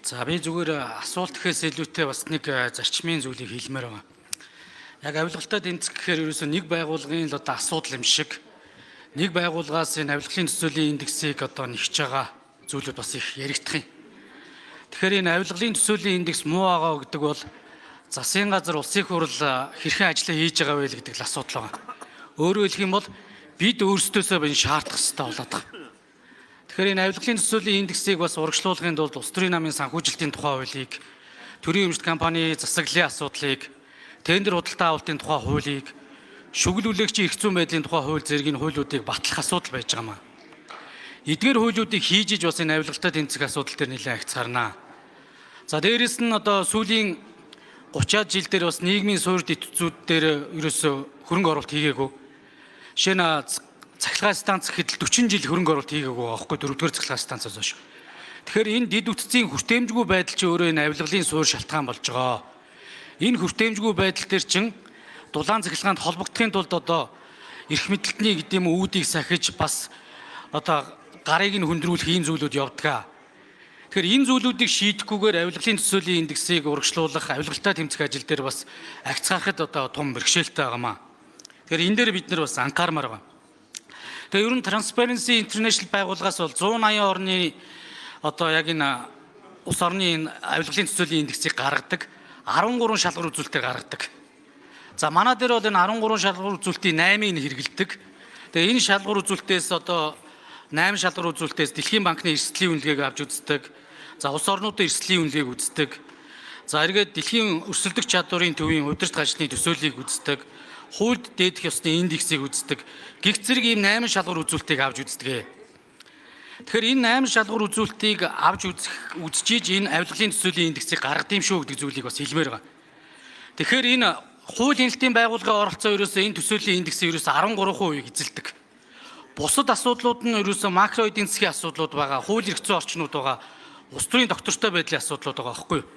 За, би зүгээр асуулт гэхээс илүүтэй бас нэг зарчмын зүйлийг хэлмээр байгаа. Яг авилгалтай тэмцэх гэхээр ерөөсөө нэг байгууллагын л одоо асуудал юм шиг, нэг байгууллагаас энэ авилгалын төсөөлийн индексийг одоо нэгж байгаа зүйлүүд бас их яригдах юм. Тэгэхээр энэ авилгалын төсөөлийн индекс муу байгаа гэдэг бол засгийн газар, улсын хурал хэрхэн ажиллаа хийж байгаа вэ гэдэг л асуудал байгаа. Өөрөөр хэлэх юм бол бид өөрсдөөсөө энэ шаардах хэрэгтэй болоод байгаа. Тэгэхээр энэ авилгалын төсөөлийн индексийг бас урагшлуулахын тулд улс төрийн намын санхүүжилтийн тухай хуулийг, төрийн өмчт компани засаглалын асуудлыг, тендер худалдаа авалтын тухай хуулийг, шүгэл хүлээгчийн эрх зүйн байдлын тухай хууль зэргийн хуулиудыг батлах асуудал байж байгаа маа. Эдгээр хуулиудыг хийж иж бас энэ авилгалтай тэмцэх асуудал дээр нэлээд агцгарнаа. За, дээрэс нь одоо сүүлийн 30-аад жил дээр бас нийгмийн суурь дэвтцүүд дээр ерөөсөө хөрөнгө оруулалт хийгээгүй. Жишээ нь цахилгаан станц гэхэд л 40 жил хөрөнгө оруулалт хийгээгүй байгаа байхгүй, дөрөвдүгээр цахилгаан станцаас хойш. Тэгэхээр энэ дэд бүтцийн хүртээмжгүй байдал чинь өөрөө энэ авилгалын суурь шалтгаан болж байгаа. Энэ хүртээмжгүй байдал дээр чинь дулаан цахилгаанд холбогдохын тулд одоо эрх мэдэлтний гэдэг юм үүдийг сахиж, бас одоо гарыг нь хөндрүүлэх ийм зүйлүүд явдаг. Тэгэхээр энэ зүйлүүдийг шийдэхгүйгээр авилгалын төсөөлийн индексийг урагшлуулах, авилгалтай тэмцэх ажил дээр бас агцгаахад одоо том бэрхшээлтэй байгаамаа. Тэгэхээр энэ дээр бид нар бас анхаармаар байгаа. Тэгээ ер нь Transparency International байгууллагаас бол 180 орны одоо яг энэ улс орны энэ авилгалын төсөөлийн индексийг гаргадаг. 13 шалгуур үзүүлэлтээр гаргадаг. За, манай дээр бол энэ 13 шалгуур үзүүлэлтийн 8-ыг нь хэрэгэлдэг. Тэгээ энэ шалгуур үзүүлэлтээс, одоо 8 шалгуур үзүүлэлтээс Дэлхийн банкны эрсдлийн үнэлгээг авч үздэг. За, улс орнуудын эрсдлийн үнэлгээг үздэг. За, эргээд дэлхийн өрсөлдөх чадварын төвийн удирдах ажлын төсөөллийг үздэг. Хуульд дээдэх ёсны индексийг үздэг. Гэх зэрэг ийм 8 шалгуур үзүүлэлтийг авч үздэг. Тэгэхээр энэ 8 шалгуур үзүүлэлтийг авч үзэх үзчихиж энэ авилгалын төсөөлийн индексийг гаргадаг юм шүү гэдэг зүйлийг бас хэлмээр байгаа. Тэгэхээр энэ хууль хяналтын байгууллагын оролцоо ерөөсөө энэ төсөөлийн индексийн ерөөсөө 13% эзэлдэг. Бусад асуудлууд нь ерөөсөө макро эдийн засгийн асуудлууд байгаа, хууль эрх зүйн орчнууд байгаа, улс төрийн тогтвортой байдлын асуудлууд байгаа байхгүй юу?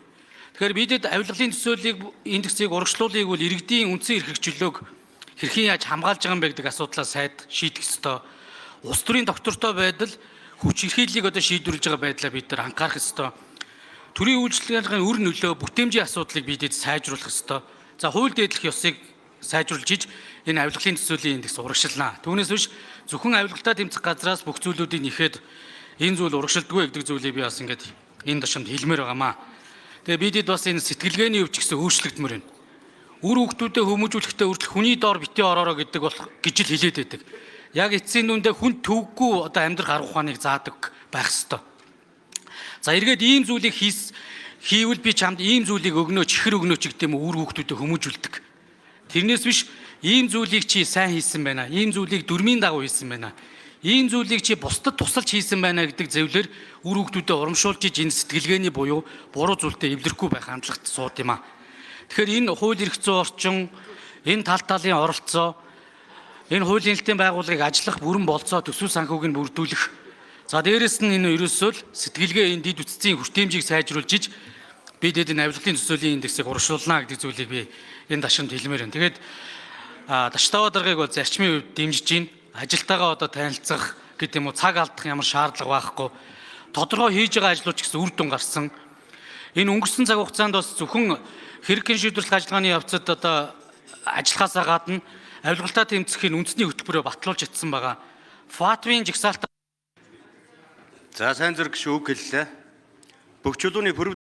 Тэгэхээр бидэд авилгалын төсөөллийг индексийг урагшлуулъя бол иргэдийн үндсэн эрх чөлөөг хэрхэн яаж хамгаалж байгаа юм бэ гэдэг асуудлаа сайд шийдэх ёстой. Улс төрийн тогтвортой байдал, хүч эрхийллийг одоо шийдвэрлэж байгаа байдлаа бид нар анхаарах ёстой. Төрийн үйлчилгээний үр нөлөө, бүтээмжийн асуудлыг бидэд сайжруулах ёстой. За, хууль дээдлэх ёсыг сайжруулж иж энэ авилгалын төсөөлийн индекс урагшилнаа. Түүнээс биш зөвхөн авилгалтай тэмцэх газраас бүх зүйлүүдийг нэхэд энэ зүйл урагшилдаггүй гэдэг зүйлийг би бас ингээд энэ тушамд хэлмээр байгаамаа. Тэгээ бидэд бас энэ сэтгэлгээний өвч гэсэн өөрчлөгдмөр байна. Үр хүүхдүүдэд хүмүүжүүлэхдээ хүртэл хүний доор битгий ороорой гэдэг болох гэж л хэлээд байдаг. Яг эцсийн дүндээ хүн төвөггүй одоо амьдрах арга ухааныг заадаг байх ёстой. За, эргээд ийм зүйлийг хийвэл би чамд ийм зүйлийг өгнө, чихэр өгнө ч гэдэг юм уу, үр хүүхдүүдэд хүмүүжүүлдэг. Тэрнээс биш ийм зүйлийг чи сайн хийсэн байна. Ийм зүйлийг дүрмийн дагуу хийсэн байна. Ийм зүйлийг чи бусдад тусалж хийсэн байна гэдэг зөвлөөр үр хүүхдүүдэд урамшуулж иж энэ сэтгэлгээний буюу буруу зүйлтэй эвлэрэхгүй байх хандлагат сууд юм а. Тэгэхээр энэ хууль эрх зүйн орчин, энэ тал талын оролцоо, энэ хуулийн хяналтын байгууллагыг ажиллах бүрэн болцоо, төсөв санхүүг нь бүрдүүлэх. За, дээрэс нь энэ ерөөсөө л сэтгэлгээ, энэ дэд бүтцийн хүртээмжийг сайжруулж иж бид энэ авилгалын төсөөлийн индексийг урагшлуулна гэдэг зүйлийг би энэ дашрамд хэлмээр байна. Тэгээд Даштава даргаыг бол зарчмын хувьд дэмжиж байна. Ажилтайгаа одоо танилцах гэдэг юм уу, цаг алдах ямар шаардлага байхгүй. Тодорхой хийж байгаа ажлууд ч гэсэн үр дүн гарсан. Энэ өнгөрсөн цаг хугацаанд бас зөвхөн хэрэг шийдвэрлэх ажиллагааны явцад одоо ажиллахаасаа гадна авилгалтай тэмцэхийн үндэсний хөтөлбөрөөр батлуулж чадсан байгаа. FATF-ын жагсаалт За, сайн зэрэг гишүүн үг хэллээ. Бөхчүүлүүний пүрэв